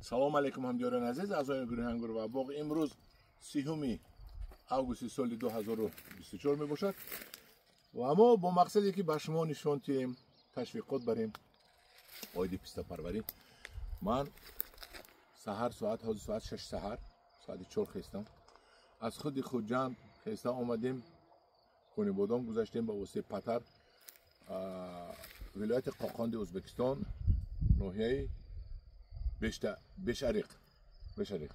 Салом алейкум ҳамдиёрони азиз, аъзои гурӯҳи Ангур ва боғ. Имрӯз 30 августи соли 2024 мебошад ва мо бо мақсаде ки ба шумо нишон диҳем, ташвиқот барем оиди пистапарварӣ. Ман саҳар соат, ҳозир соат 6 саҳар, соати 4 хестам. Аз худи Хуҷанд хеста омадем, Конибодом гузаштем ба воситаи Патар, вилояти Қоқонди Ӯзбекистон, ноҳияи Бешариқ. Бешариқ.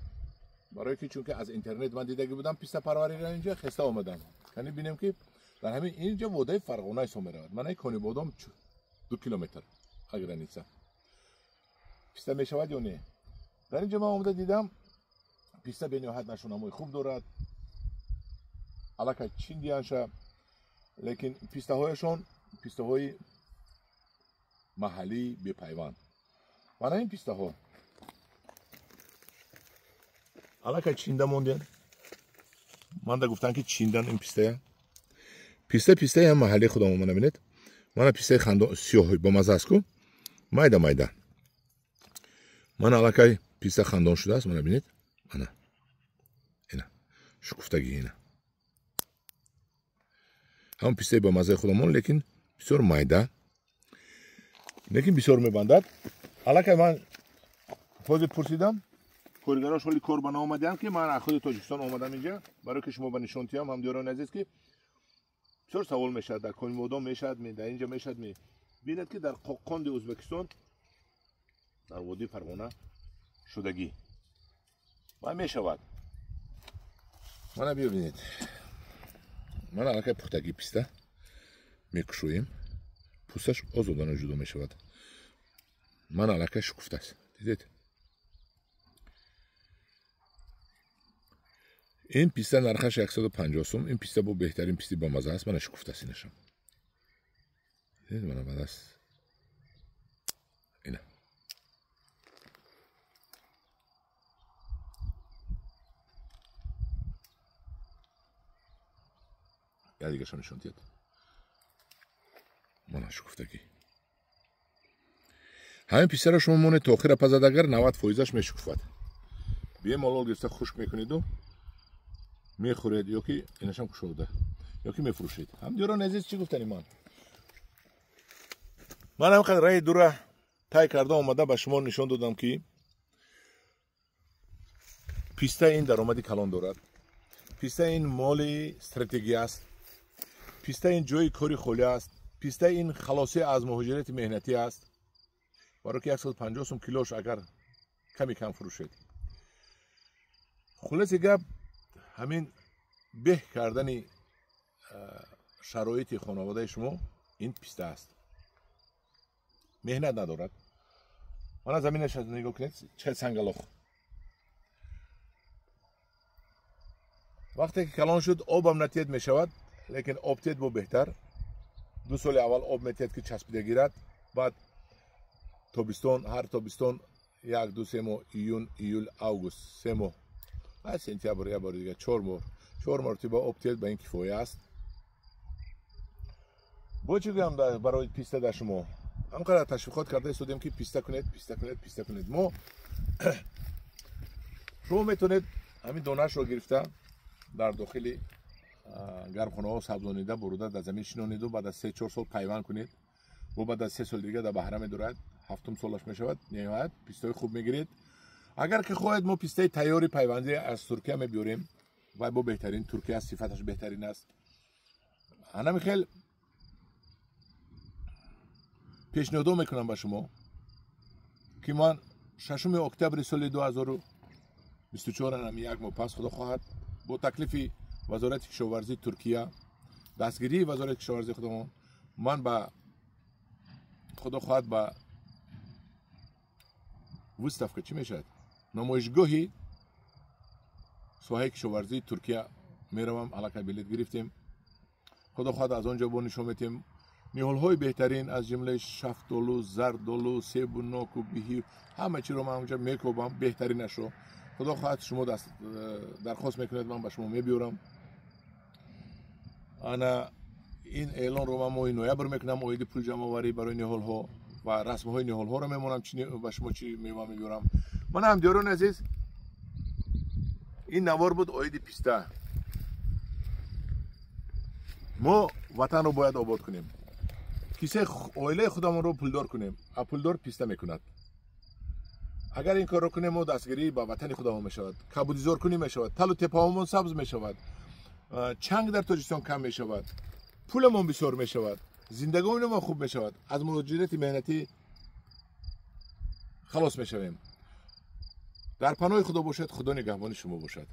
Барои ки чунки аз интернет ман дидаги будам пистапарвариро, инҷа хеста омадам. Яъне бинем ки дар ҳамин инҷа водаи Фарғона ҳисоб меравад. Манаи Конибодом 2 километр аз граница. Писта мешавад ё не? Дар инҷа ман омада дидам, писта бениҳоят нашунамои хуб дорад. Аллакай чиндиянша, лекин пистаҳояшон пистаҳои маҳаллии бепайванд. Мана ин пистаҳо аллакай чинда мондиян. Манда гуфтан ки чиндан ин пистая. Писта пистаи ҳам маҳаллии худамон, мана бинед. Мана пистаи хандон сиёҳ бомаза аст ку? Майда майда. Мана аллакай писта хандон шудааст, мана бинед. Мана. Ина. Шукуфтагӣ ина. Ҳам пистаи бомазаи худамон, лекин бисёр майда. Лекин бисёр мебандад. Аллакай ман ҳозир пурсидам, коргарош ҳоли кор ба наомадаам ки ман аз худи Тоҷикистон омадам инҷа, барои ки шумо ба нишон диҳам ҳамдиёрони азиз, ки бисёр савол мешавад, дар Конибодом мешавад, дар инҷа мешавад. Бинед ки дар Қоқонди Ӯзбекистон, дар водии Фарғона шудагӣ ва мешавад. Мана бибинед, мана аллакай пухтагӣ писта мекушоем, пӯсташ озодона ҷудо мешавад. Мана аллакай шукуфтааст, дидед? Ин писта нархаш 150 сум. Ин писта бо беҳтарин писти бомаза аст. Мана шукуфтааст инашам. Дидед, мана бадаст. Ина. Я дигаршам нишон диҳед. Мана шукуфтагӣ. Ҳамин пистаро шумо монед то охира пазад, агар 90% мешукуфад. Бемалол гирифта хушк мекунеду мехӯред, ё ки инашам кушода, ё ки мефурӯшед. Ҳамдиёрони азиз, чӣ гуфтани ман? Ман ҳамқадр раҳи дура тай карда омада ба шумо нишон додам ки писта ин даромади калон дорад. Писта ин моли стратегӣ аст. Писта ин ҷои кори холӣ аст. Писта ин халосӣ аз муҳоҷирати меҳнатӣ аст. Барои ки 150 сум килош агар ками кам фурӯшед. Хулоси гап, ҳамин беҳ кардани шароити хонаводаи шумо ин писта аст. Меҳнат надорад. Мана заминаш нигоҳ кунед, чӣ сангалох. Вақте ки калон шуд, обам натиед мешавад, лекин об тиед бо беҳтар. 2 соли аввал об метиед ки часпида гирад, баъд тобистон, ҳар тобистон 1, 2, 3 моҳ, июн, июл, август, 3 моҳ, сентябр як бор дига, 4 моҳ, 4 маротиба об тиед, ба ин кифоя аст. Бо чӣ гӯям барои писта дар шумо? Ҳамқадар ташвиқот карда истодем ки писта кунед, писта кунед, писта кунед. Мо шумо метавонед ҳамин донаашро гирифта дар дохили гармхонаҳо сабзонида, буруда дар замин шинониду баъд аз 3-4 сол пайванд кунед. Бо баъд аз 3 сол дига дар баҳра медорад, 7-ум солаш мешавад, ниҳоят пистаҳои хуб мегиред. Агар ки хоҳед, мо пистаи тайёри пайвандӣ аз Туркия мебиёрем. Вай бо беҳтарин Туркия аст, сифаташ беҳтарин аст. Ҳанами хел пешниҳодо мекунам ба шумо ки ман 6 октябри соли 2024, ҳами як моҳ пас, худо хоҳад, бо таклифи вазорати кишоварзии Туркия, дастгирии вазорати кишоварзии худамон, ман ба худо хоҳад ба выставка чӣ мешавад, намоишгоҳи соҳаи кишоварзии Туркия меравам. Аллакай билет гирифтем. Худо хоҳад аз он ҷо бо нишон метиҳем ниҳолҳои беҳтарин, аз ҷумлаи шафтолу, зардолу, себу, ноку, биҳир, ҳама чиро ман онҷа мекобам, беҳтаринашро. Худо хоҳад шумо дархост мекунед, ман ба шумо мебиёрам. Ана ин эълонро ман моҳи ноябр мекунам оиди пул ҷамъоварӣ барои ниҳолҳо ва расмҳои ниҳолҳоро мемонам, ба шумо чӣ мева мебиёрам. Мана, ҳамдиёрони азиз, ин навор буд оиди писта. Мо ватанро бояд обод кунем, кисаи оилаи худамонро пулдор кунем, а пулдор писта мекунад. Агар ин корро кунем, мо дастгирӣ ба ватани худамон мешавад, кабудизоркунӣ мешавад, талу тепаҳомон сабз мешавад, чанг дар Тоҷикистон кам мешавад, пуламон бисёр мешавад, зиндагонимон хуб мешавад, аз муҳоҷирати меҳнатӣ халос мешавем. Дар паноҳи Худо бошад, Худо нигаҳбони шумо бошад.